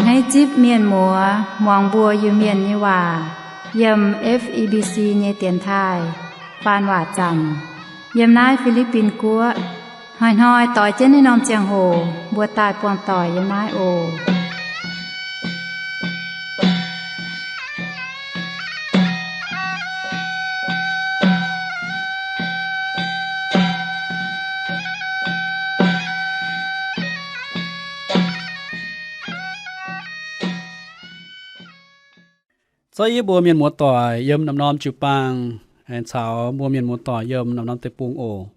Naaiv zipv mienh muoz muangx mbuo Iu-Mienh nyei waac yiem F E B C nyei dienx taaih faan waac zaamc yiem naaiv Fi^li^bin Guoqv. Hnoi-hnoi doix jienv naaiv norm ziangh hoc mbuo daaih buangh doic yiem naaiv oc. Zorqv yie mbuo mienh muoz-doic yiem norm-norm jiu-baang aengx caux mbuo mienh muoz-doic yiem norm-norm deic-bung oc.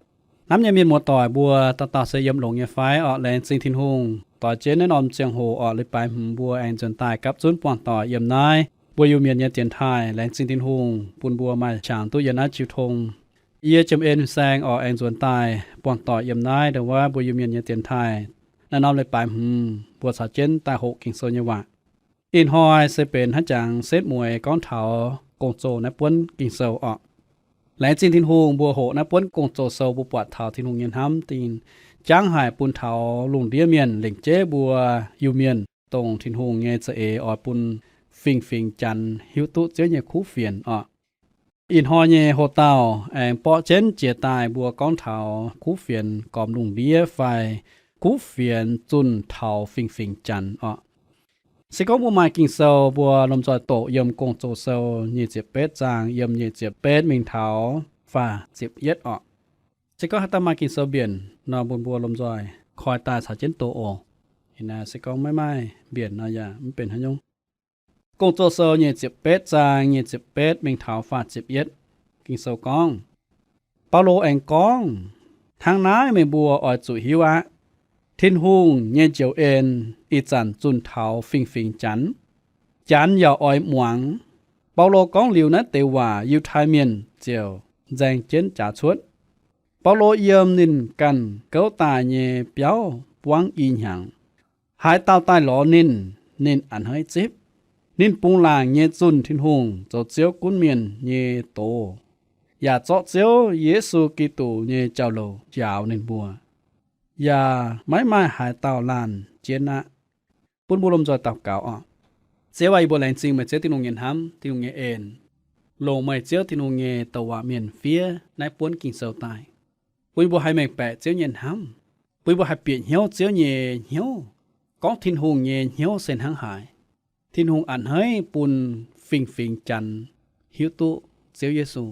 Hnamv nyei mienh muoz-doic mbuo dauh dauh se yiem longx nyei fai orqc? Laengz zingh Tin-Hungh, doix jienv naaiv norm ziangh hoc orqc, leiz-baaix hmz mbuo aengx nzuonx daaih gapv zunv buangh doic yiem naaiv mbuo Iu-Mienh nyei dienx taaih. Laengz zingh Tin-Hungh bun mbuo maaih qangx duqv yiem naaiv jiu tong. Yie Jiem En Saeng orqc, aengx nzuonx daaih buangh doic yiem naaiv ndongc wuov mbuo Iu-Mienh nyei dienx taaih. Naaiv norm leiz-baaix hmz mbuo caux jienv daaih hoqc Ging-Sou nyei waac. Ih hnoi se benx hnangv jangx setv mueiz gorngv taux Gong-Zoh naaiv buonv Ging-Sou orqc. Laengz zingh Tin-Hungh mbuo hoqc naaiv buonv Gong-Zoh Sou mbuo buatc taux Tin-Hungh nyei hnamv dingh, jangv haic bun taux lungh ndiev mienh, lengc jeiv mbuo Iu-Mienh, dongh Tin-Hungh nyei za'eix oix bun fingx-fingx Janx hiuv duqv Ziouv nyei kuv fienx orqc. Ih hnoi nyei hoc-dauh aengx borqv jienv jiex daaih mbuo gorngv taux kuv fienx gormx lungh ndiev fai kuv fienx zunh taux fingx-fingx Janx orqc. Se gorngv mbuo maaih Ging-Sou, mbuo lomh nzoih doqc yiem Gong-Zoh Sou nyic ziepc betv zaang yiem nyic ziepc betv mingh taux faah ziepc yietv orqc. Se gorngv haaix dauh maaih Ging-Sou mbienc nor, mbuo mbuo lomh nzoih koi daaih caux jienv doqc oc. Se gorngv maiv maaih mbienc nor yaac mv benx haaix nyungc. Gong-Zoh Sou nyic ziepc betv zaang nyic ziepc betv mingh taux faah ziepc yietv. Ging-Sou gorngv, Baulo aengx gorngv, Hnangv naaiv meih mbuo oix zuqc hiuv aqv. Tin-Hungh nyei njoux en ih zanc zunh taux fingx-fingx Janx. Janx yaac oix muangx. Baulo gorngv liuz naaiv deix waac, Yiutai Mienh ziouc nzaeng jienv jaax cuotv. Baulo yiem ninh ganh gouv daaih nyei biauv buangv i hnyangx. Haaix dauh daaih lorz ninh, ninh a'hneiv zipv. Ninh bungx laangc nyei zunh Tin-Hungh zoux Ziouv gunv mienh nyei doz, yaac zorqv Ziouv Yesu Giduc nyei jauv-louc njaaux ninh mbuo, yaac maiv maaih haaix dauh laanh jienv aqv. Bun mbuo lomh nzoih daux gaux oc. Ziouv aac, yie mbuo laengz zingh meih Ziouv Tin-Hungh nyei hnamv, Tin-Hungh nyei en, longc meih Ziouv Tin-Hungh nyei douc waac mienh fiev naaiv buonv Ging-Sou daaih, bun yie mbuo haih mengh baeqc Ziouv nyei hnamv, bun yie mbuo haih bieqc hnyouv Ziouv nyei hnyouv, gorngv Tin-Hungh nyei hnyouv se hnangv haaix. Tin-Hungh a'hneiv bun fingx-fingx Janx hiuv duqv Ziouv Yesu.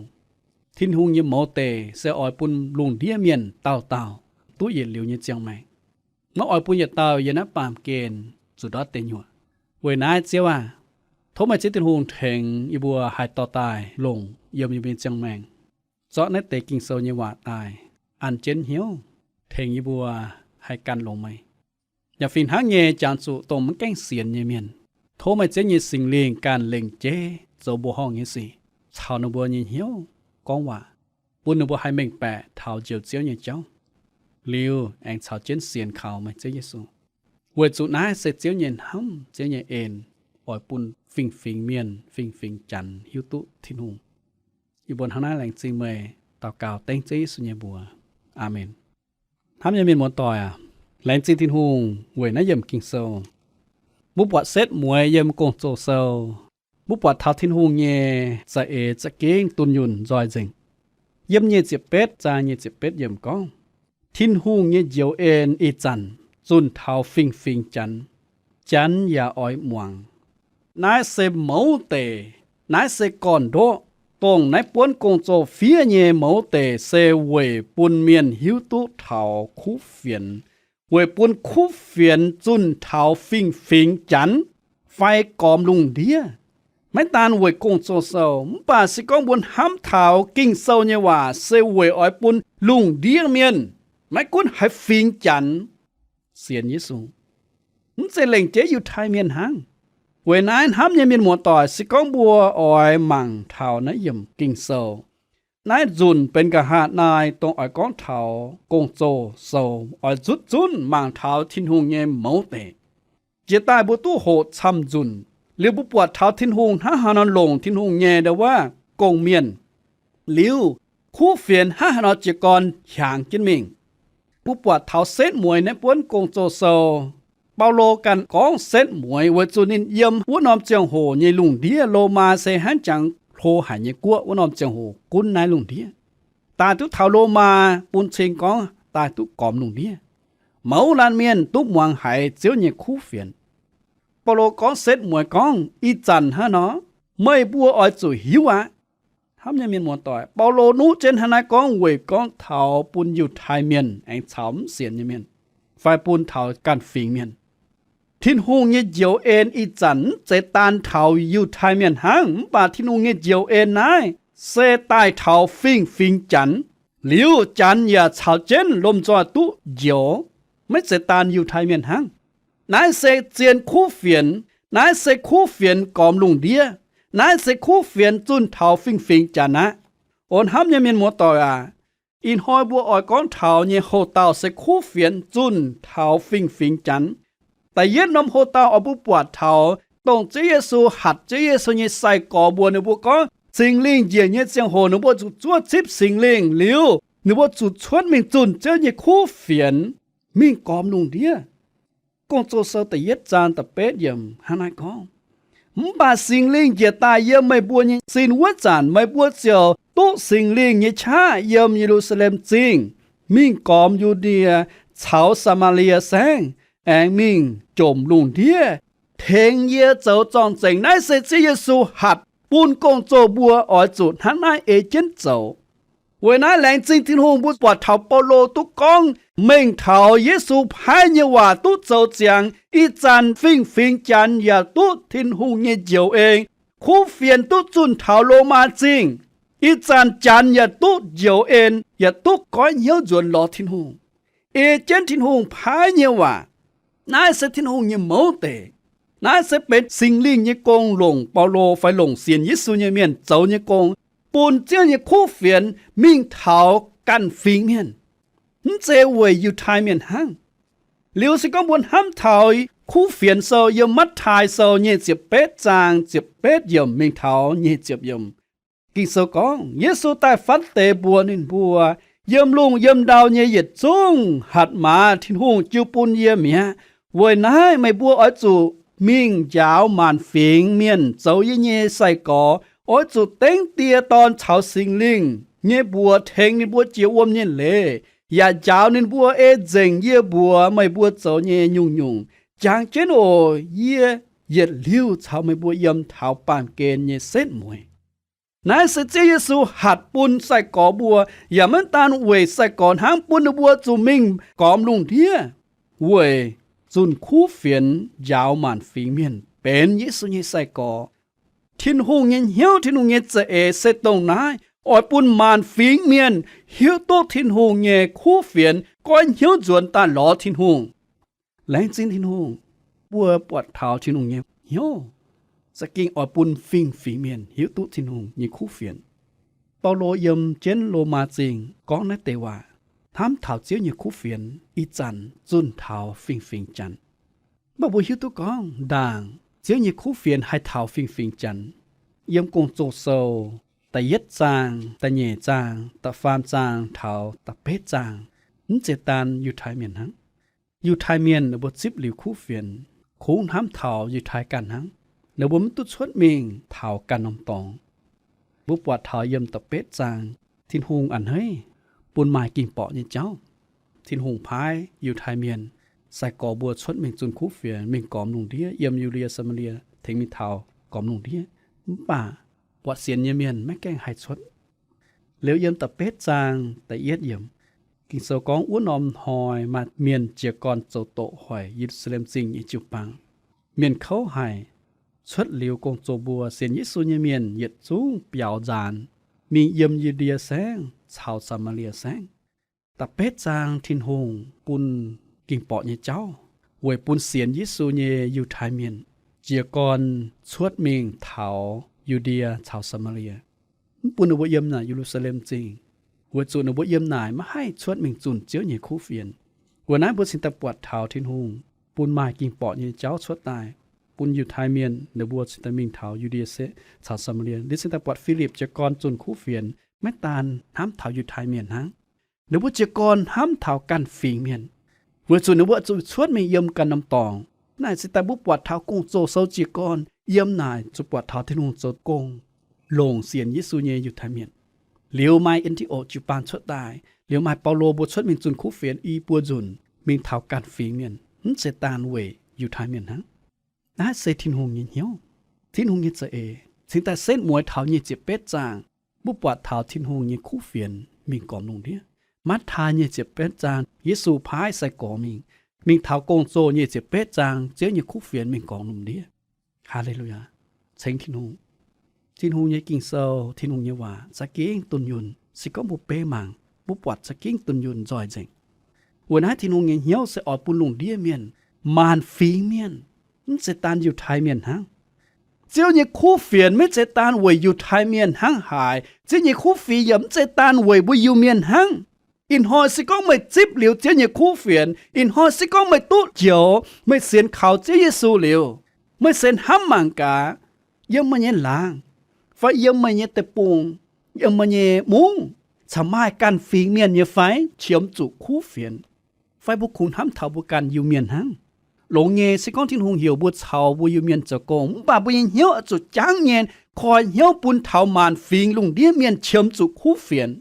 Tin-Hungh nyei mouz deic se oix bun lungh ndiev mienh dauh dauh duqv yietc liuz nyei ziangh maengc. Maiv oix bun yietc dauh yiem naaiv baamh gen zuqc ndortv deic-nyuoqc. Weic naaiv Ziouv aah, tov meih Ziouv Tin-Hungh tengx yie mbuo haih dorh daaih longc yiem yie mbuo nyei ziangh maengc, zorqv naaiv deix Ging-Sou nyei waac daaih an jienv hnyouv, tengx yie mbuo haih gan longx meih. Yaac fih hnangv nyei, jangx zuqc dongh maiv gaengh sienx nyei mienh, tov meih Ziouv nyei Singx Lingh ganh lengc jeiv zoux mbuoqc horngh nyei sic caux ninh mbuo nyei hnyouv gorngv waac, bun ninh mbuo haih mengh baeqc taux Njoux Ziouv nyei jauv, liuz aengx caux jienv sienx kaux meih Ziouv Yesu. Weic zuqc naaiv se Ziouv nyei hnamv, Ziouv nyei en, oix bun fingx-fingx mienh, fingx-fingx Janx hiuv duqv Tin-Hungh. Yie mbuo hnangv naaiv laengz zingh meih, daux gaux dengv Ziouv Yesu nyei mbuox. Aamen. Hnamv nyei mienh muoz-doic aac, laengz zingh Tin-Hungh weic naaiv yiemc Ging-Sou. Mbuo buatc setv mueiz yiem Gong-Zoh Sou, mbuo buatc taux Tin-Hungh nyei za'eix za'gengh dunh yunh nzoih nzengc. Yiem nyic ziepc betv zaang nyic ziepc betv yiemc gorngv, Tin-Hungh nyei njoux en ih zanc zunh taux fingx-fingx Janx, Janx yaac oix muangx. Naaiv se mouz deic, naaiv se gorn-ndoqv, dongh naaiv buonv gong-zoh fiev nyei mouz deic se weic bun mienh hiuv duqv taux kuv fienx, weic bun kuv fienx zunh taux fingx-fingx Janx fai gormx lungh ndiev. Maiv daan weic Gong-Zoh Sou, mv baac se gorngv mbuo hnamv taux Ging-Sou nyei waac se weic oix bun lungh ndiev mienh, maiv gunv haaix fingx Janx, sienx Yesu. Mv zeiz lengc jeiv Yiutai Mienh hnangv. Weic naaiv hnamv nyei mienh muoz-doic, se gorngv mbuo oix mangc taux naaiv yiemc Ging-Sou, naaiv nzunc benx nqa'haav naaiv dongh oix gorngv taux Gong-Zoh Sou, oix nzutv zunv mangc taux Tin-Hungh nyei mouz deic. Jiex daaih mbuo duqv hoqc camv nzunc, liuz mbuo buatc taux Tin-Hungh hnangv haaix nor longc Tin-Hungh nyei ndau wuov gong-mienh, liuz kuv fienx hnangv haaix nor jiez gorn hiaangx jienv mingh. Mbuo buatc taux setv mueiz naaiv buonv Gong-Zoh Sou, Baulo ganh gorngv setv mueiz weic zuqc ninh yiem wuov norm ziangh hoc nyei lungh ndiev, Lomaa se hnangv jangx hlo haic nyei guoqv, wuov norm ziangh hoc gunv naaiv lungh ndiev. Daaih duqv taux Lomaa bun cing gorngv daaih duqv gormx lungh ndiev. Mouz laanh mienh duqv muangx haiz Ziouv nyei kuv fienx. Baulo gorngv setv mueiz gorngv, ih zanc hnangv nor, meih mbuo oix zuqc hiuv aqv. Hnamv nyei mienh muoz-doic, Baulo nuqv jienv hnangv naaiv gorngv weic gorngv taux bun Yiutai Mienh aengx caux mv sienx nyei mienh, fai bun taux ganh fingx mienh. Tin-Hungh nyei njoux en ih zanc mv zeiz daan taux Yiutai Mienh hnangv, mv baac Tin-Hungh nyei njoux en naaiv se daaih taux fingx-fingx Janx. Liuz Janx yaac caux jienv lomh nzoih duqv njoux, maiv zeiz daan Yiutai Mienh hnangv. Naaiv se zien kuv fienx. Naaiv se kuv fienx gormx lungh ndiev. Naaiv se kuv fienx zunh taux fingx-fingx Janx aqv. O hnamv nyei mienh muoz-doic aac, ih hnoi mbuo oix gorngv taux nyei houx-dauh se kuv fienx zunh taux fingx-fingx Janx. Da'yietv norm houx-dauh oix mbuo buatc taux dongh Ziouv Yesu hatc Ziouv Yesu nyei sai-gorx mbuo, ninh mbuo gorngv Singx Lingh njiec nyei ziangh hoc ninh mbuo zuqc zuov zipv Singx Lingh liuz, ninh mbuo zuqc cuotv mingh zunh Ziouv nyei kuv fienx mingh gormx lungh ndiev. Gong-Zoh Sou da'yietv zaang da'betv yiemc hnangv naaiv gorngv, mv baac Singx Lingh njiec daaih yiem meih mbuo nyei sin wuov zanc, meih mbuo ziouc duqv Singx Lingh nyei qaqv yiem Ye^lu^saa^lem Zingh, mingh gormx Yu^ndie caux Saa^maa^lie Saengv, aengx mingh jomc lungh ndiev, tengx yie zoux zorng-zengx. Naaiv se Ziouv Yesu hatc bun gong-zoh mbuo oix zuqc hnangv naaiv ei jienv zoux. Weic naaiv laengz zingh Tin-Hungh, mbuo buatc taux Baulo duqv gorngv mengh taux Yesu paaiv nyei waac duqv zoux ziangx, ih zanc fingx-fingx Janx yaac duqv Tin-Hungh nyei njoux en. Kuv fienx duqv zunh taux Lomaa Zingh. Ih zanc Janx yaac duqv njoux en, yaac duqv goiv hnyouv nzuonx lorz Tin-Hungh, ei jienv Tin-Hungh paaiv nyei waac. Naaiv se Tin-Hungh nyei mouz deix. Naaiv se benx Singx Lingh nyei gong longc Baulo fai longc sienx Yesu nyei mienh zoux nyei gong, bun Ziouv nyei kuv fienx mingh taux ganh fingx mienh, mv zeiz weic Yiutai Mienh hnangv. Liuz se gorngv mbuo hnamv taux Kuv Fienx Sou yiem Matv^taai Sou nyei ziepc betv zaang ziepc betv yiemc mingh taux nyic ziepc yiemc. Ging-Sou gorngv, Yesu daaih fatv deix mbuox ninh mbuo, Yiem lungh yiem ndau nyei yietc zungv hatc maaz Tin-Hungh jiu bun yie mi'aqv. Weic naaiv meih mbuo oix zuqc mingh njaaux maanc fingx mienh zoux yie nyei sai-gorx. Oix zuqc dengv Die, Dorn caux Singx Lingh nyei mbuox tengx ninh mbuo jiex wuom nyei leiz, yaac njaaux ninh mbuo ei nzengc yie mbuox meih mbuo zoux nyei nyungc-nyungc. Jangx jienv oc. Yie yietc liuz caux meih mbuo yiem taux baamh gen nyei setv mueiz. Naaiv se Ziouv Yesu hatc bun sai-gorx mbuo, yaac maiv daan weic sai-gorx hnangv, bun ninh mbuo zuqc mingh gormx lungh ndiev weic zunh kuv fienx njaaux maanc fingx mienh benx Yesu nyei sai-gorx. Tin-Hungh nyei hnyouv, Tin-Hungh nyei za'eix se dongh naaiv, oix bun maanc fingx mienh hiuv duqv Tin-Hungh nyei kuv fienx, goiv hnyouv nzuonx daaih lorz Tin-Hungh. Laengz zingh Tin-Hungh, mbuo buatc taux Tin-Hungh nyei hnyouv za'gengh oix bun fingx-fingx mienh hiuv duqv Tin-Hungh nyei kuv fienx. Baulo yiem jienv Lomaa Zingh gorngv naaiv deix waac, hnamv taux Ziouv nyei kuv fienx ih zanc zunh taux fingx-fingx Janx. Mv baac mbuo hiuv duqv gorngv ndaangc Ziouv nyei kuv fienx haih taux fingx-fingx Janx. Yiem Gong-Zoh Sou da'yietv zaang, da'nyeic zaang, da'faam zaang taux da'betv zaang, mv zeiz daan Yiutai Mienh hnangv. Yiutai Mienh ninh mbuo zipv liuz kuv fienx, kungx hnamv taux Yiutai ganh hnangv. Ninh mbuo mv duqv cuotv mingh taux ganh norm dorngx. Mbuo buatc taux yiem da'betv zaang, Tin-Hungh a'hneiv bun maaih ging-borqc nyei jauv. Tin-Hungh paaiv Yiutai Mienh sai-gorx mbuo cuotv mingh zunh kuv fienx, mingh gormx lungh ndiev, yiem Yu^ndie, Saa^maa^lie tengx mingh taux gormx lungh ndiev. Mv baac buatc sienx nyei mienh maiv gaengh haih cuotv. Liuz yiem da'betv zaang da'yietv yiemc, Ging-Sou gorngv, wuov norm hnoi maaih mienh jiez gorn zoux doqc hoic Ye^lu^saa^lem Zingh nyei jiu-baang. Mienh kouv haic. Cuotv liuz gong-zoh mbuo, sienx Yesu nyei mienh yietc zungv biaux nzaanx, mingh yiem Yu^ndie Saengv caux Saa^maa^lie Saengv. Da'betv zaang, Tin-Hungh bun ging-borqc nyei jauv weic bun sienx Yesu nyei Yiutai Mienh jiez gorn cuotv mingh taux Yu^ndie caux Saa^maa^lie. Mv bun ninh mbuo yiem naaic Ye^lu^saa^lem Zingh, weic zuqc ninh mbuo yiem naaic maiv haih cuotv mingh zunh Ziouv nyei kuv fienx. Weic naaiv mbuo cingx daaih buatc taux Tin-Hungh bun maaih ging-borqc nyei jauv cuotv daaih, bun Yiutai Mienh ninh mbuo cingx daaih mingh taux Yu^ndie caux Saa^maa^lie. Liuz cingx daaih buatc Filipc jiez gorn zunh kuv fienx, maiv daan hnamv taux Yiutai Mienh hnangv. Ninh mbuo jiez gorn hnamv taux ganh fingx mienh. Weic zuqc ninh mbuo zuqc cuotv mingh yiem ganh norm dorngx. Naaiv se daaih mbuo buatc taux gong-zoh sou jiez gorn yiem naaic zuqc buatc taux Tin-Hungh zoux gong longc sienx Yesu nyei Yiutai Mienh. Liuz maaih An^ti^okc jiu-baang cuotv daaih, liuz maaih Baulo mbuo cuotv mingh zunh kuv fienx i buo nzunc mingh taux ganh fingx mienh, mv zeiz daan weic Yiutai Mienh hnangv. Naaiv se Tin-Hungh nyei hnyouv, Tin-Hungh nyei za'eix. Cingx daaih setv mueiz taux nyic ziepc betv zaang, mbuo buatc taux Tin-Hungh nyei kuv fienx mingh gormx lungh ndiev. Matv^tai nyic ziepc betv zaang, Yesu paaiv sai-gorx mingh, mingh taux gong-zoh nyic ziepc betv zaang, Ziouv nyei kuv fienx mingh gormx lungh ndiev. Haa^le^lu^yaa! Ceng Tin-Hungh. Tin-Hungh nyei Ging-Sou, Tin-Hungh nyei waac za'gengh dunh yunh. Se gorngv mbuo beiv mangc, mbuo buatc za'gengh dunh yunh nzoih nzengc. Weic naaiv Tin-Hungh nyei hnyouv se oix bun lungh ndiev mienh, maanc fingx mienh, mv zeiz daan Yiutai Mienh hnangv. Ziouv nyei kuv fienx maiv zeiz daan weic Yiutai Mienh hnangv haaix. Ziouv nyei kuv fienx yaac mv zeiz daan weic mbuo Iu-Mienh hnangv. Ih hnoi se gorngv meih zipv liuz Ziouv nyei kuv fienx, ih hnoi se gorngv meih duqv njoux, meih sienx kaux Ziouv Yesu liuz, meih se hnamv mangc gaax, yiem meih nyei laangz, fai yiem meih nyei deic-bung, yiem meih nyei mungv, caux maaih ganh fingx mienh nyei fai qiemx zuqc kuv fienx. Fai mbuo kungx hnamv taux mbuo ganh Iu-Mienh hnangv. Longx nyei, se gorngv Tin-Hungh heuc mbuo caux mbuo Iu-Mienh zoux gong, mv baac mbuo nyei hnyouv oix zuqc jangv nyei, koi hnyouv bun taux maanc fingx lungh ndiev mienh qiemx zuqc kuv fienx.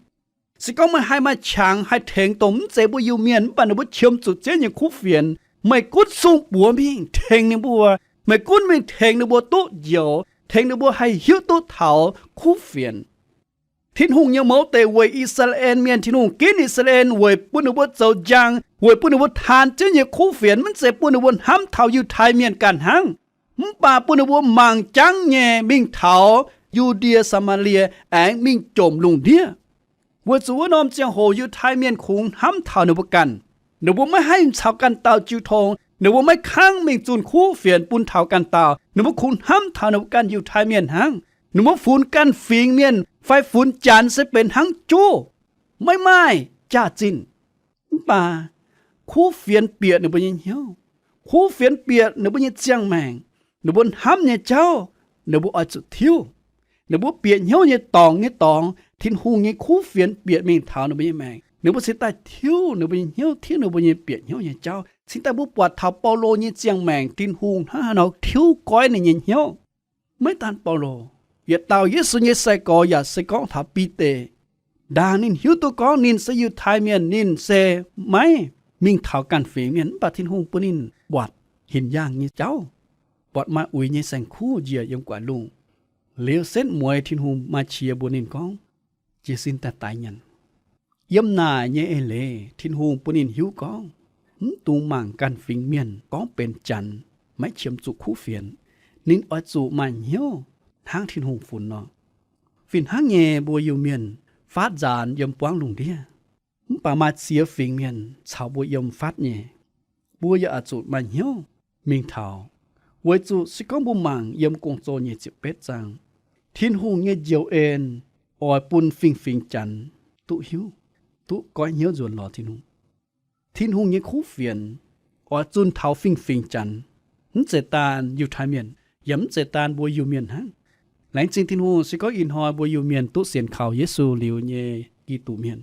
Se gorngv meih haih maaih qangx haih tengx dongh mv zeiz mbuo Iu-Mienh mv baac ninh mbuo qiemx zuqc Ziouv nyei kuv fienx, meih gunv sung buoz mingh tengx ninh mbuo. Meih gunv mingh tengx ninh mbuo duqv njoux, tengx ninh mbuo haih hiuv duqv taux kuv fienx. Tin-Hungh nyei mouz deic weic I^saa^laa^en Mienh, Tin-Hungh ginv I^saa^laa^en weic bun ninh mbuo zoux njang, weic bun ninh mbuo taan Ziouv nyei kuv fienx, mv zeiz bun ninh mbuo hnamv taux Yiutai Mienh ganh hnangv, mv baac bun ninh mbuo mangc jangv nyei mingh taux Yu^ndie, Saa^maa^lie, aengx mingh jomc lungh ndiev. Weic zuqc wuov norm ziangh hoc Yiutai Mienh kungx hnamv taux ninh mbuo ganh. Ninh mbuo maiv haih caux ganh dauh jiu tong. Ninh mbuo maiv kangv mingh zunh kuv fienx bun taux ganh dauh. Ninh mbuo kungx hnamv taux ninh mbuo ganh Yiutai Mienh hnangv. Ninh mbuo funx ganh fingx mienh fai funx Janx se benx hnangv juv, maiv maaih jaax-zinh. Mv baac kuv fienx bieqc ninh mbuo nyei hnyouv. Kuv fienx bieqc ninh mbuo nyei ziangh maengc. Ninh mbuo hnamv nyei jauv, ninh mbuo oix zuqc tiuv. Ninh mbuo bieqc hnyouv nyei dorngx nyei dorngx, Tin-Hungh nyei kuv fienx bieqc mingh taux ninh mbuo nyei maengc. Ninh mbuo cingx daaih tiuv ninh mbuo nyei hnyouv, tiuv ninh mbuo nyei bieqc hnyouv nyei jauv. Cingx daaih mbuo buatc taux Baulo nyei ziangh maengc, Tin-Hungh hnangv haaix nor tiuv goiv ninh nyei hnyouv. Maiv daan Baulo, yietc dauh Yesu nyei sai-gorx yaac se gorngv taux Bide, ndaangc ninh hiuv duqv gorngv ninh se Yiutai Mienh, ninh se maiv mingh taux ganh fingx mienh, mv baac Tin-Hungh bun ninh buatc hinc yaangh nyei jauv, buatc maaih uix nyei saeng-kuv njiec yiem gu'nguaaic lungh. Liuz setv mueiz Tin-Hungh maaih qiex mbuox ninh gorngv, jiez sin daaih daix nyanc. Yiem naaic nyei eix leiz Tin-Hungh bun ninh hiuv gorngv, mv dungx mangc ganh fingx mienh gorngv benx Janx, maiv qiemx zuqc kuv fienx. Ninh oix zuqc maaih hnyouv hnangv Tin-Hungh funx nor. Fih hnangv nyei, mbuo Iu-Mienh faatv nzaanx yiem buangv lungh ndiev, mv baac maaih ziex fingx mienh caux mbuo yiem faatv nyei. Mbuo yaac oix zuqc maaih hnyouv mingh taux, weic zuqc se gorngv mbuo mangc yiem Gong-Zoh nyic ziepc betv zaang, Tin-Hungh nyei njoux en oix bun fingx-fingx Janx duqv hiuv, duqv goiv hnyouv nzuonx lorz Tin-Hungh. Tin-Hungh nyei kuv fienx oix zunh taux fingx-fingx Janx, mv zeiz daan Yiutai Mienh, yaac mv zeiz daan mbuo Iu-Mienh hnangv. Laengz zingh Tin-Hungh, se gorngv ih hnoi mbuo Iu-Mienh duqv sienx kaux Yesu liuz nyei Giduc Mienh,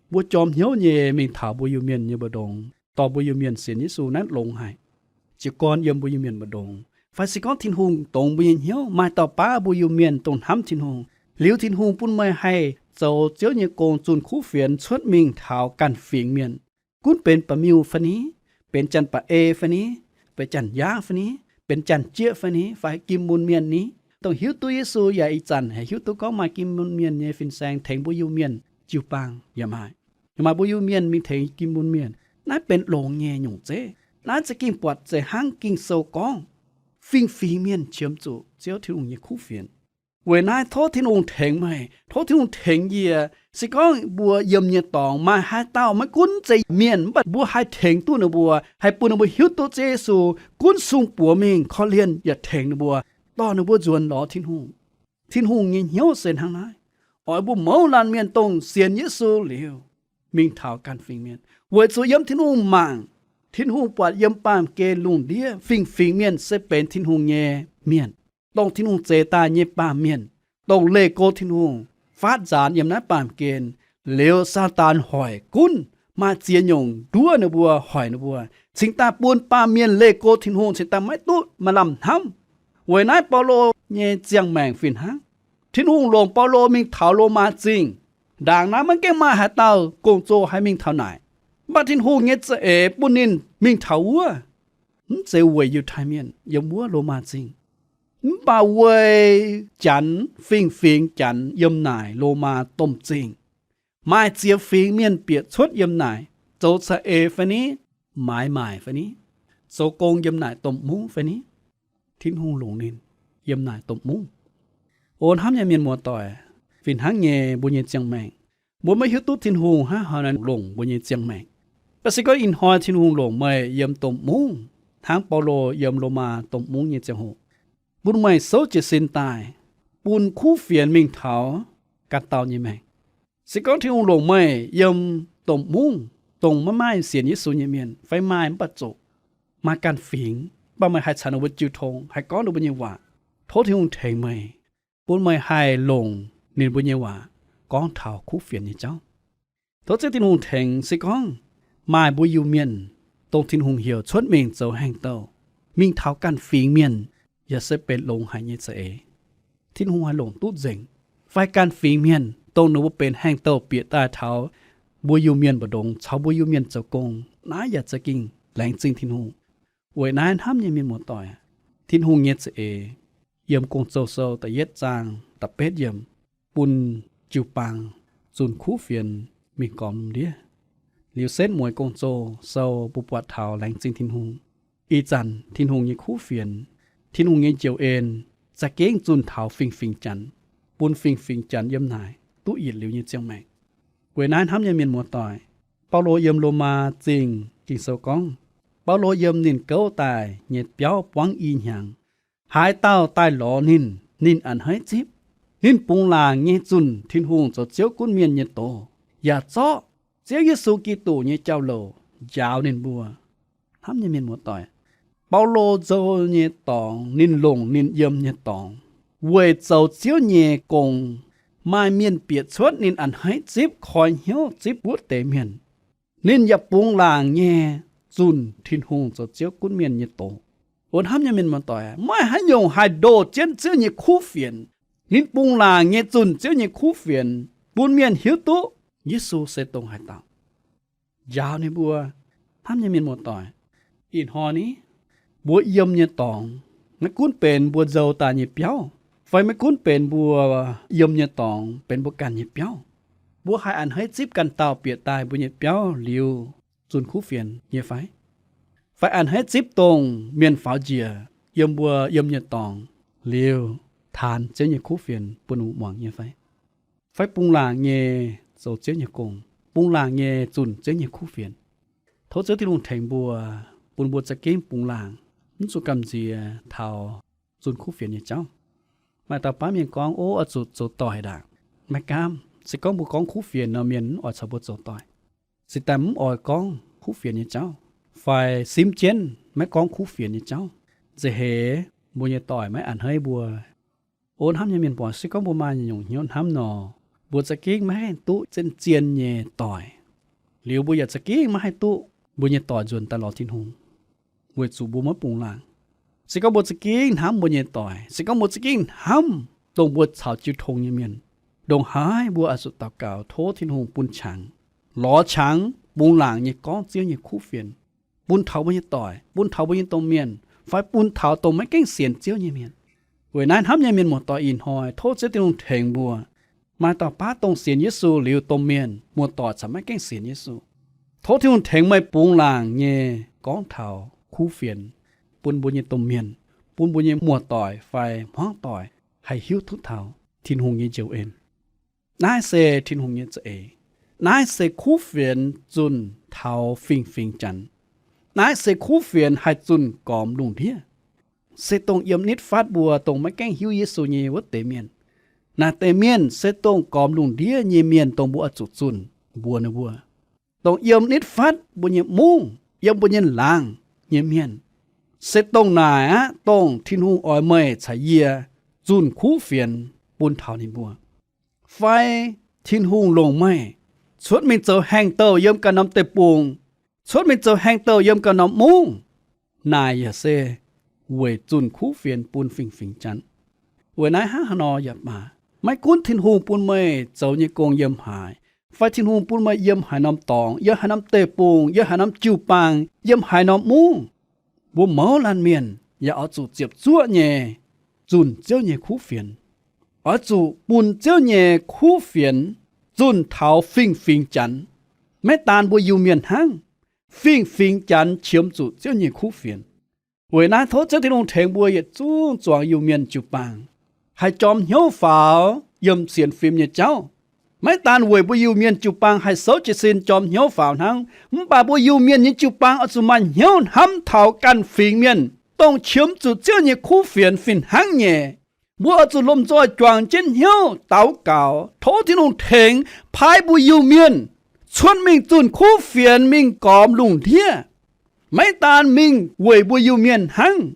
mbuo jorm hnyouv nyei mingh taux mbuo Iu-Mienh nyei mbu'ndongx, dorh mbuo Iu-Mienh sienx Yesu naaiv longx haic. Jiez gorn yiem mbuo Iu-Mienh mbu'ndongx, fai se gorngv Tin-Hungh dongz mbuo nyei hnyouv, maaih dauh baav mbuo Iu-Mienh dongh hnamv Tin-Hungh, liuz Tin-Hungh bun meih haih zoux Ziouv nyei gong zunh kuv fienx cuotv mingh taux ganh fingx mienh, gunv benx ba'miuh fai ni, benx janx-ba'ei fai ni, benx janx-yaav fai ni, benx janx-jieqv fai ni, fai gim mun mienh ni, dongh hiuv duqv Yesu yaac ih zanc haih hiuv duqv gorngv maaih gim mun mienh nyei fin-saeng tengx mbuo Iu-Mienh jiu-baang yaac maaih. Yaac maaih mbuo Iu-Mienh mingh tengx gim mun mienh. Naaiv benx longx nyei nyungc zeiv. Naaiv za'gengh buatc zeiz hnangv Ging-Sou gorngv, fingx-fingx mienh qiemx zuqc Ziouv Tin-Hungh nyei kuv fienx. Weic naaiv tov Tin-Hungh tengx meih, tov Tin-Hungh tengx yie. Se gorngv mbuo yiem nyei dorngx maaih haaix dauh maiv gunv zeiz mienh, mv baac mbuo haih tengx duqv ninh mbuo, haih bun ninh mbuo hiuv duqv Ziouv Yesu, gunv sung buoz mingh korv-lienh yaac tengx ninh mbuo, dorh ninh mbuo nzuonx lorz Tin-Hungh. Tin-Hungh nyei hnyouv se hnangv naaiv, oix mbuo mouz laanh mienh dongh sienx Yesu liuz, mingh taux ganh fingx mienh, weic zuqc yiem Tin-Hungh mangc, Tin-Hungh buatc yiem baamh gen lungh ndiev fingx-fingx mienh se benx Tin-Hungh nyei mienh, dongh Tin-Hungh zeix daaih nyei baamh mienh, dongh leih go Tin-Hungh, faatv nzaanx yiem naaiv baamh gen, liuz Saadaan hoic gunv maaih ziex nyungc nduov ninh mbuo, hoic ninh mbuo, cingx daaih bun baamh mienh leih go Tin-Hungh cingx daaih maiv duqv maaih lamh hnamv. Weic naaiv Baulo nyei ziangh maengc fih hnangv. Tin-Hungh longc Baulo mingh taux Lomaa Zingh. Ndaangc naaiv maiv gaengh maaih haaix dauh gong-zoh haih mingh taux naaic. Mv baac Tin-Hungh nyei za'eix bun ninh mingh taux wuov. Mv zeiz weic Yiutai Mienh yiem wuov Lomaa Zingh, mv baac weic janx fingx-fingx Janx yiem naaic Lomaa domh zingh. Maaih ziex fingx mienh bieqc cuotv yiem naaic, zoux za'eix fai ni, maaiz maaic fai ni, zoux gong yiem naaic domh mungv fai ni, Tin-Hungh longc ninh yiem naaic domh mungv. O hnamv nyei mienh muoz-doic, fih hnangv nyei mbuo nyei ziangh maengc, mbuo maiv hiuv duqv Tin-Hungh hnangv haaix nor longc mbuo nyei ziangh maengc. Mv baac se gorngv ih hnoi Tin-Hungh longc meih yiem domh mungv, hnangv Baulo yiem Lomaa domh mungv nyei ziangh hoc, bun meih souv jiez sin daaih, bun kuv fienx mingh taux ganh dauh nyei maengc. Se gorngv Tin-Hungh longc meih yiem domh mungv, dongh maiv maaih sienx Yesu nyei mienh fai maaih mv baac zoqc, maaih ganh fingx, mv baac meih haih caux ninh mbuo jiu tong, haih gorngv ninh mbuo nyei waac, tov Tin-Hungh tengx meih, bun meih haih longc ninh mbuo nyei waac gorngv taux kuv fienx nyei jauv. Tov Ziouv Tin-Hungh tengx, se gorngv maaih mbuo Iu-Mienh, dongh Tin-Hungh heuc cuotv mingh zoux haaix-douh, mingh taux ganh fingx mienh, yaac se benx longx haic nyei za'eix, Tin-Hungh haih longc duqv nzengc. Fai ganh fingx mienh, dongh ninh mbuo benx haaix-douh bieqc daaih taux mbuo Iu-Mienh mbu'ndongx, caux mbuo Iu-Mienh zoux gong, naaiv yaac za'gengh laengz zingh Tin-Hungh. Weic naaiv hnamv nyei mienh muoz-doic, Tin-Hungh nyei za'eix yiem Gong-Zoh Sou da'yietv zaang da'betv yiemc, bun jiu-baang zunh kuv fienx mingh gormx ndiev. Liuz setv mueiz Gong-Zoh Sou mbuo buatc taux laengz zingh Tin-Hungh. Ih zanc Tin-Hungh nyei kuv fienx, Tin-Hungh nyei njoux en, za'gengh zunh taux fingx-fingx Janx, bun fingx-fingx Janx yiem naaic duqv yietc liuz nyei ziangh maengc. Weic naaiv hnamv nyei mienh muoz-doic, Baulo yiem Lomaa Zingh Ging-Sou gorngv, Baulo yiem ninh gouv daaih nyei biauv buangv i hnyangx, haaix dauh daaih lorz ninh, ninh a'hneiv zipv. Ninh bungx laangc nyei zunh Tin-Hungh zoux Ziouv gunv mienh nyei doz, yaac zorqv Ziouv Yesu Giduc nyei jauv-louc njaaux ninh mbuo. Hnamv nyei mienh muoz-doic, Baulo nzou nyei dorngx, ninh longc ninh yiem nyei dorngx weic zoux Ziouv nyei gong. Maaih mienh bieqc cuotv, ninh a'hneiv zipv, koi hnyouv zipv wuov deix mienh. Ninh yaac bungx laangc nyei zunh Tin-Hungh zoux Ziouv gunv mienh nyei doz. O hnamv nyei mienh muoz-doic, maiv haaix nyungc haih ndoh jienv Ziouv nyei kuv fienx. Ninh bungx laangc nyei zunh Ziouv nyei kuv fienx bun mienh hiuv duqv Yesu se dongh haaix dauh, njaaux ninh mbuo. Hnamv nyei mienh muoz-doic, ih hnoi ni, mbuo yiem nyei dorngx, maiv gunv benx mbuo nzou daaih nyei biauv, fai maiv gunv benx mbuo yiem nyei dorngx benx mbuo ganh nyei biauv, mbuo haih a'hneiv zipv ganh dauh bieqc daaih mbuo nyei biauv liuz zunh kuv fienx nyei fai? Fai a'hneiv zipv dongh mienh faaux njiec yiem mbuo yiem nyei dorngx liuz taanx Ziouv nyei kuv fienx bun ninh muangx nyei fai? Fai bungx laangc nyei zoux Ziouv nyei gong, bungx laangc nyei zunh Ziouv nyei kuv fienx? Tov Ziouv Tin-Hungh tengx mbuo, bun mbuo za'gengh bungx laangc, mv zuqc gamh nziex taux zunh kuv fienx nyei jauv. Maaih dauh baav mienh gorngv, Ov, oix zuqc zoux doic ndaangc. Maiv gaamv. Se gorngv mbuo gorngv kuv fienx nor, mienh mv oix caux mbuo zoux doic. Se daaih mv oix gorngv kuv fienx nyei jauv, fai simv jienv maiv gorngv kuv fienx nyei jauv, nza'heix mbuo nyei doic maiv a'hneiv mbuo. O hnamv nyei mienh muoz-doic, se gorngv mbuo maaih nyungc hnyouv hnamv nor, mbuo za'gengh maiv haih duqv zien-zien nyei doic. Liuz mbuo yaac za'gengh maiv haih duqv mbuo nyei doic nzuonx daaih lorz Tin-Hungh, weic zuqc mbuo maiv bungx laangc. Se gorngv mbuo za'gengh hnamv mbuo nyei doic, se gorngv mbuo za'gengh hnamv dongh mbuo caux jiu tong nyei mienh, ndongc haaix mbuo oix zuqc daux gaux tov Tin-Hungh bun qangx, lorz qangx bungx laangc nyei gorngv Ziouv nyei kuv fienx bun taux mbuo nyei doic, bun taux mbuo nyei domh mienh, fai bun taux dongh maiv gaengh sienx Ziouv nyei mienh. Weic naaiv hnamv nyei mienh muoz-doic, ih hnoi tov Ziouv Tin-Hungh tengx mbuo. Maaih dauh baav dongh sienx Yesu liuz domh mienh, muoz-doic caux maiv gaengh sienx Yesu, tov Tin-Hungh tengx meih bungx laangc nyei gorngv taux kuv fienx bun mbuo nyei domh mienh, bun mbuo nyei muoz-doic fai hmuangv doic haih hiuv duqv taux Tin-Hungh nyei njoux en. Naaiv se Tin-Hungh nyei za'eix. Naaiv se kuv fienx zunh taux fingx-fingx Janx. Naaiv se kuv fienx haih zunh gormx lungh ndiev, se dongh yiem nitv fatv mbuo dongh maiv gaengh hiuv Yesu nyei wuov deix mienh. Naaiv deix mienh se dongh gormx lungh ndiev nyei mienh dongh mbuo oix zuqc zunh mbuox ninh mbuo. Dongh yiem nitv fatv mbuo nyei mungv, yiem mbuo nyei laangz nyei mienh, se dongh naaic aqv, dongh Tin-Hungh oix meih caux yie zunh kuv fienx bun taux ninh mbuo. Fai Tin-Hungh longc meih cuotv mingh zoux haengh douh yiem ganh norm deic-bung, cuotv mingh zoux haengh douh yiem ganh norm mungv. Naaic yaac se weic zunh kuv fienx bun fingx-fingx Janx. Weic naaiv hnangv haaix nor yaac baac, maiv gunv Tin-Hungh bun meih zoux nyei gong yiem haaix, fai Tin-Hungh bun meih yiem haaix norm dorngx, yiem haaix norm deic-bung, yiem haaix norm jiu-baang, yiem haaix norm mungv, mbuo mouz laanh mienh yaac oix zuqc ziepc zuoqv nyei zunh Ziouv nyei kuv fienx. Oix zuqc bun Ziouv nyei kuv fienx zunh taux fingx-fingx Janx. Maiv daan mbuo Iu-Mienh hnangv, fingx-fingx Janx qiemx zuqc Ziouv nyei kuv fienx. Weic naaiv tov Ziouv Tin-Hungh tengx mbuo yietc zungv zuangx Iu-Mienh jiu-baang haih jorm hnyouv faaux yiem sienx fim nyei jauv. Maiv daan weic mbuo Iu-Mienh jiu-baang haih souv jiez sin jorm hnyouv faaux hnangv, mv baac mbuo Iu-Mienh nyei jiu-baang oix zuqc maaih hnyouv hnamv taux ganh fingx mienh, dongh qiemx zuqc Ziouv nyei kuv fienx fih hnangv nyei. Mbuo oix zuqc lomh nzoih juangc jienv hnyouv daux gaux, tov Tin-Hungh tengx paaiv mbuo Iu-Mienh cuotv mingh zunh kuv fienx mingh gormx lungh ndiev. Maiv daan mingh weic mbuo Iu-Mienh hnangv,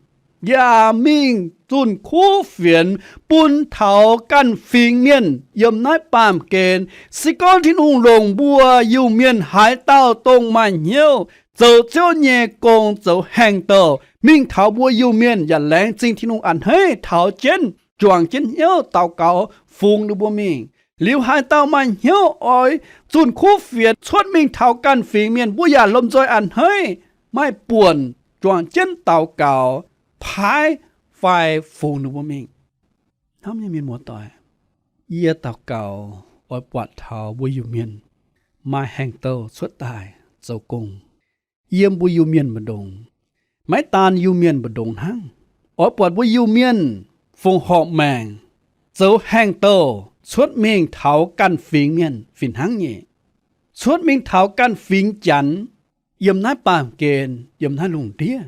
yaac mingh zunh kuv fienx bun taux ganh fingx mienh yiem naaiv baamh gen. Se gorngv Tin-Hungh longc mbuo Iu-Mienh haaix dauh dongh maaih hnyouv zoux Ziouv nyei gong, zoux haengh douh, mingh taux mbuo Iu-Mienh yaac laengz zingh Tin-Hungh a'hneiv taux jienv, juangc jienv hnyouv daux gaux fungx ninh mbuo mingh. Liuz haaix dauh maaih hnyouv oix zunh kuv fienx cuotv mingh taux ganh fingx mienh, mbuo yaac lomh nzoih a'hneiv, maaih buonc juangc jienv daux gaux paaiv fai fungx ninh mbuo mingh. Hnamv nyei mienh muoz-doic, yie daux gaux oix buatc taux mbuo Iu-Mienh maaih haengh douh cuotv daaih zoux gong yiem mbuo Iu-Mienh mbu'ndongx. Maiv daan Iu-Mienh mbu'ndongx hnangv, oix buatc mbuo Iu-Mienh fongc horc maengc zoux haengh douh cuotv mingh taux ganh fingx mienh fih hnangv nyei, cuotv mingh taux ganh fingx Janx yiem naaiv baamh gen, yiem naaiv lungh ndiev.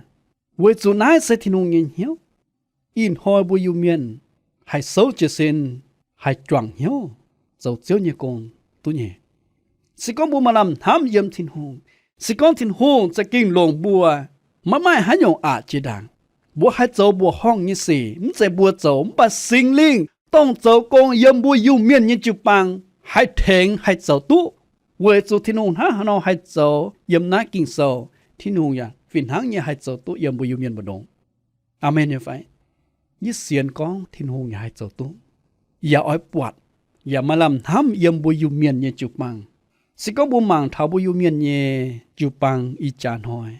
Weic zuqc naaiv se Tin-Hungh nyei hnyouv. Ih hnoi mbuo Iu-Mienh haih souv jiez sin, haih juangc hnyouv zoux Ziouv nyei gong duqv nyei. Se gorngv mbuo maaih lamh hnamv yiem Tin-Hungh, se gorngv Tin-Hungh za'gengh longc mbuo, maiv maaih haaix nyungc aqc jiex ndaangc. Mbuo haih zoux mbuoqc horngh nyei sic, mv zeiz mbuo zoux, mv baac Singx Lingh dongh zoux gong yiem mbuo Iu-Mienh nyei jiu-baang haih tengx haih zoux duqv. Weic zuqc Tin-Hungh hnangv haaix nor haih zoux yiem naaiv Ging-Sou, Tin-Hungh yaac fih hnangv nyei haih zoux duqv yiem mbuo Iu-Mienh mbu'ndongx. Aamen nyei fai? Yie sienx gorngv Tin-Hungh yaac haih zoux duqv, yaac oix buatc, yaac maaih lamh hnamv yiem mbuo Iu-Mienh nyei jiu-baang. Se gorngv mbuo mangc taux mbuo Iu-Mienh nyei jiu-baang ih jaax hnoi,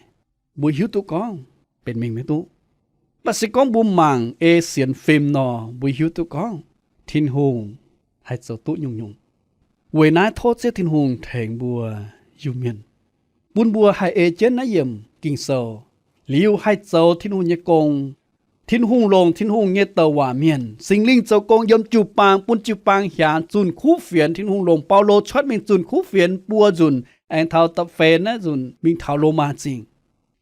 mbuo hiuv duqv gorngv benx mingh maiv duqv. Mv baac se gorngv mbuo mangc ei sienx fim nor, mbuo hiuv duqv gorngv Tin-Hungh haih zoux duqv nyungc-nyungc. Weic naaiv tov Ziouv Tin-Hungh tengx mbuo Iu-Mienh, bun mbuo haih ei jienv naaiv yiemc Ging-Sou, liuz haih zoux Tin-Hungh nyei gong. Tin-Hungh longc Tin-Hungh nyei douc waac mienh, Singx Lingh zoux gong yiem jiu-baang, bun jiu-baang hiaangx zunh kuv fienx. Tin-Hungh longc Baulo cuotv mingh zunh kuv fienx buo nzunc, aengx taux da'feix naaiv nzunc mingh taux Lomaa Zingh.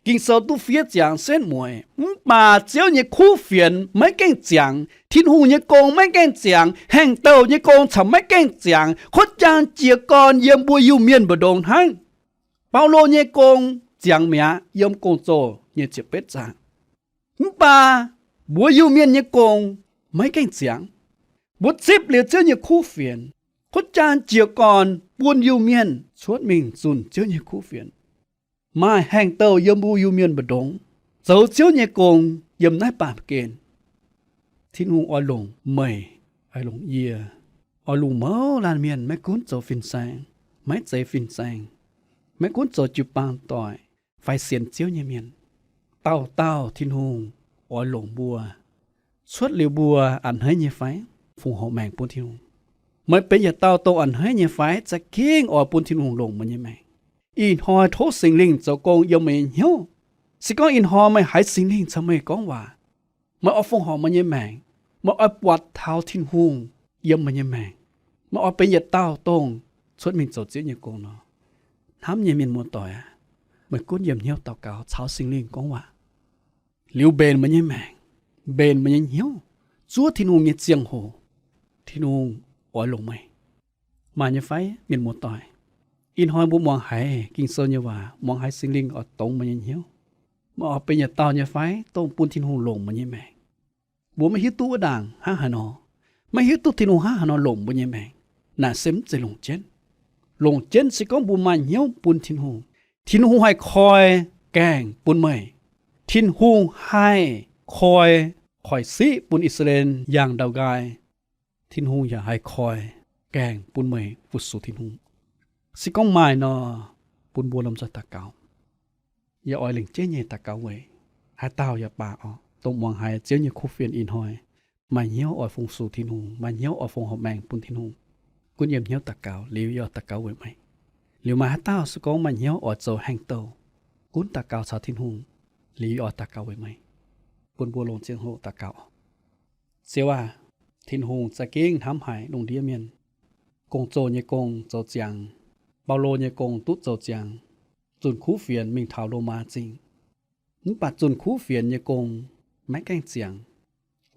Ging-Sou duqv fiev ziangx setv mueiz, mv baac Ziouv nyei kuv fienx maiv gaengh ziangx, Tin-Hungh nyei gong maiv gaengh ziangx, haengh douh nyei gong caux maiv gaengh ziangx, kuotv jaang jiez gorn yiem mbuo Iu-Mienh mbu'ndongx hnangv. Baulo nyei gong ziangx mi'aqv, yiem Gong-Zoh nyei ziepc betv zaang. Mv baac mbuo Iu-Mienh nyei gong maiv gaengh ziangx. Mbuo zipv liuz Ziouv nyei kuv fienx, kuotv jaang jiez gorn bun Iu-Mienh cuotv mingh zunh Ziouv nyei kuv fienx, maaih haengh douh yiem mbuo Iu-Mienh mbu'ndongx, zoux Ziouv nyei gong yiem naaiv baamh gen. Tin-Hungh oix longc meih, oix longc yie, oix longc mouz laanh mienh, maiv gunv zoux fin-saeng, maiv zeiz fin-saeng, maiv gunv zoux jiu-baang doic fai sienx Ziouv nyei mienh, dauh dauh Tin-Hungh oix longc mbuo. Cuotv liuz mbuo a'hneiv nyei fai? Fongc horc maengc bun Tin-Hungh. Meih benx yietc dauh dongh a'hneiv nyei fai? Za'gengh oix bun Tin-Hungh longc meih nyei maengc. Ih hnoi tov Singx Lingh zoux gong yiem meih nyei hnyouv. Se gorngv ih hnoi meih haiz Singx Lingh caux meih gorngv waac, meih oix fongc horc meih nyei maengc, meih oix buatc taux Tin-Hungh yiem meih nyei maengc, meih oix benx yietc dauh dongh cuotv mingh zoux Ziouv nyei gong nor, hnamv nyei mienh muoz-doic aac, meih gunv yiem hnyouv daux gaux caux Singx Lingh gorngv waac, liuz mbenc meih nyei maengc, mbenc meih nyei hnyouv, zuov Tin-Hungh nyei ziangh hoc, Tin-Hungh oix longc meih. Maaih nyei fai, mienh muoz-doic? Ih hnoi mbuo muangx haiz Ging-Sou nyei waac, muangx haiz Singx Lingh oix dongz meih nyei hnyouv, meih oix benx yietc dauh nyei fai dongh bun Tin-Hungh longc meih nyei maengc? Mbuo maiv hiuv duqv wuov ndaangc hnangv haaix nor, maiv hiuv duqv Tin-Hungh hnangv haaix nor longc mbuo nyei maengc. Naaic se mv zeiz longc jienv. longc jienv se gorngv mbuo maaih hnyouv bun Tin-Hungh, Tin-Hungh haih koi gaengh bun meih. Tin-Hungh haih koi hoic siqv bun I^saa^laa^en yangh ndau nqaai. Tin-Hungh yaac haih koi gaengh bun meih fu-sux Tin-Hungh. Se gorngv maaih nor, bun mbuo lomh nzoih daux gaux. Yie oix lengc jeiv nyei daux gaux weic haaix dauh yaac baac oc, dongh muangx haiz Ziouv nyei kuv fienx ih hnoi maaih hnyouv oix fungx-sux Tin-Hungh, maaih hnyouv oix fongc horc maengc bun Tin-Hungh, gunv yiem hnyouv daux gaux. Liuz yie oix daux gaux weic meih. Liuz maaih haaix dauh se gorngv maaih hnyouv oix zoux haengh douh, gunv daux gaux caux Tin-Hungh, liuz yie oix daux gaux weic meih. Bun mbuo longc ziangh hoc daux gaux. Ziouv aah! Tin-Hungh za'gengh hnamv haic lungh ndiev mienh. Gong-zoh nyei gong zoux ziangx, Baulo nyei gong duqv zoux ziangx, zunh kuv fienx mingh taux Lomaa Zingh. Mv baac zunh kuv fienx nyei gong maiv gaengh ziangx,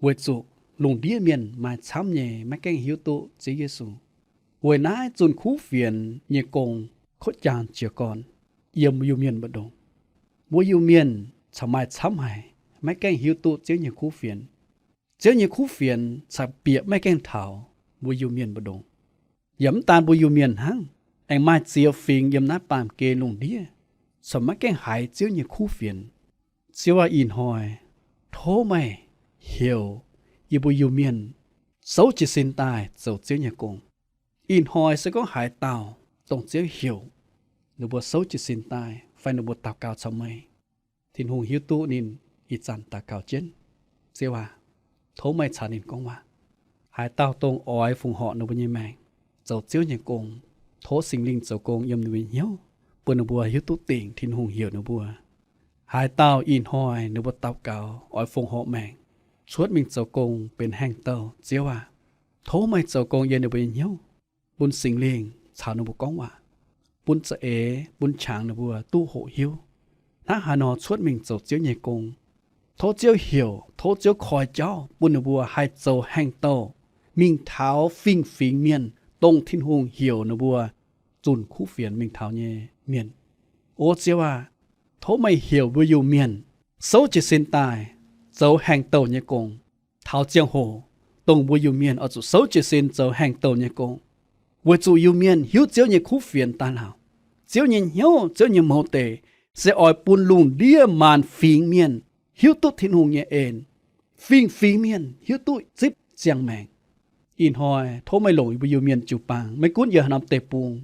weic zuqc lungh ndiev mienh maaih camv nyei maiv gaengh hiuv duqv Ziouv Yesu. Weic naaiv zunh kuv fienx nyei gong kotv jangx jiez gorn yiem mbuo Iu-Mienh mbu'ndongx. Mbuo Iu-Mienh corc maaih camv haic maiv gaengh hiuv duqv Ziouv nyei kuv fienx. Ziouv nyei kuv fienx corc bieqc maiv gaengh taux mbuo Iu-Mienh mbu'ndongx. Yaac mv daan mbuo Iu-Mienh hnangv, aengx maaih ziex fingx yiem naaiv baamh gen lungh ndiev corc maiv gaengh haiz Ziouv nyei kuv fienx. Ziouv aah! Ih hnoi tov meih heuc yie mbuo Iu-Mienh souv jiez sin daaih zoux Ziouv nyei gong. Ih hnoi se gorngv haaix dauh dongh Ziouv heuc ninh mbuo souv jiez sin daaih fai ninh mbuo daux gaux caux meih, Tin-Hungh hiuv duqv ninh ih zanc daux gaux jienv. Ziouv aah! Tov meih caux ninh gorngv waac. Haaix dauh dongh oix fongc horc ninh mbuo nyei maengc zoux Ziouv nyei gong, tov Singx Lingh zoux gong yiem ninh mbuo nyei hnyouv, bun ninh mbuo hiuv duqv dingc Tin-Hungh heuc ninh mbuo. Haaix dauh ih hnoi ninh mbuo daux gaux oix fongc horc maengc, cuotv mingh zoux gong benx haengh douh, Ziouv aah! Tov meih zoux gong yiem ninh mbuo nyei hnyouv, bun Singx Lingh caux ninh mbuo gorngv waac, bun za'eix bun qangx ninh mbuo duqv hoqc hiuv, hnangv haaix nor cuotv mingh zoux Ziouv nyei gong. Tov Ziouv heuc, tov Ziouv koi jauv bun ninh mbuo haih zoux haengh douh mingh taux fingx-fingx mienh, dongh Tin-Hungh heuc ninh mbuo zunh kuv fienx mingh taux nyei mienh. O Ziouv aah! Tov meih heuc mbuo Iu-Mienh souv jiez sin daaih zoux haengh douh nyei gong. Taux ziangh hoc dongh mbuo Iu-Mienh oix zuqc souv jiez sin zoux haengh douh nyei gong, weic zuqc Iu-Mienh hiuv Ziouv nyei kuv fienx daaih lauh. Ziouv nyei hnyouv, Ziouv nyei mouz deic se oix bun lungh ndiev maanc fingx mienh hiuv duqv Tin-Hungh nyei en, fingx-fingx mienh hiuv duqv zipv ziangh maengc. Ih hnoi tov meih longc yie mbuo Iu-Mienh jiu-baang, maiv gunv yiem haaix norm deic-bung,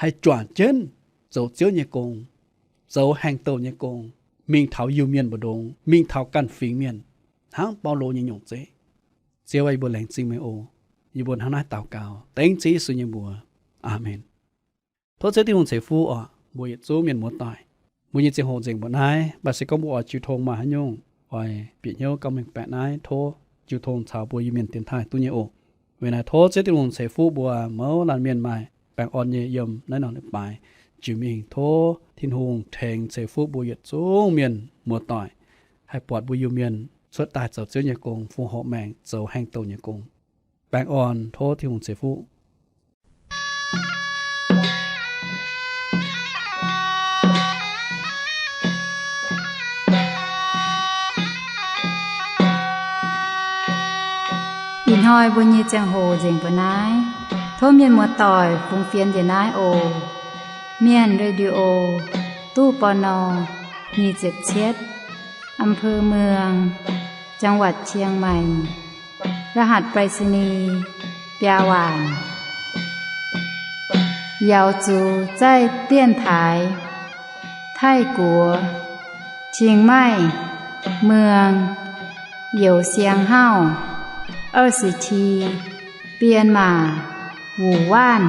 haih juangc jienv zoux Ziouv nyei gong, zoux haengh douh nyei gong, mingh taux Iu-Mienh mbu'ndongx, mingh taux ganh fingx mienh, hnangv Baulo nyei nyungc zeiv. Ziouv aah! Yie mbuo laengz zingh meih oc. Yie mbuo hnangv naaiv daux gaux dengv Ziouv Yesu nyei mbuox. Aamen. Tov Ziouv Tin-Hungh ceix fuqv oc mbuo yietc zungv mienh muoz-doic. Mbuo nyei ziangh hoc nzengc mbuo naaiv, mv baac se gorngv mbuo oix jiu tong maaih haaix nyungc oix bieqc hnyouv gorngv mengh baeqc naaiv, tov jiu tong caux mbuo Iu-Mienh dienx taaih duqv nyei oc. Weic naaiv tov Ziouv Tin-Hungh ceix fuqv mbuo mouz laanh mienh maaih baengh orn nyei yiem naaiv norm leiz-baaix jiex mingh. Tov Tin-Hungh tengx ceix fuqv mbuo yietc zungv mienh muoz-doic, haih buatc mbuo Iu-Mienh cuotv daaih zoux Ziouv nyei gong, fongc horc maengc zoux haengh douh nyei gong. Baengh orn, tov Tin-Hungh ceix fuqv. Ih hnoi mbuo nyei ziangh hoc nzengc mbuo naaiv. Tov mienh muoz-doic fungx fienx njiec naaiv oc. Mienh Radio, ตู้ ปณ. nyic ziepc cietv, อำเภอเมือง จังหวัดเชียงใหม่ รหัสไปรษณีย์ biaa waanc. 瑶族在电台 Taiv-Guoqv, Chiang Mai, เมือง Youh Siang Hauv, 二十七, Bienh Maac, Wuh Waanv.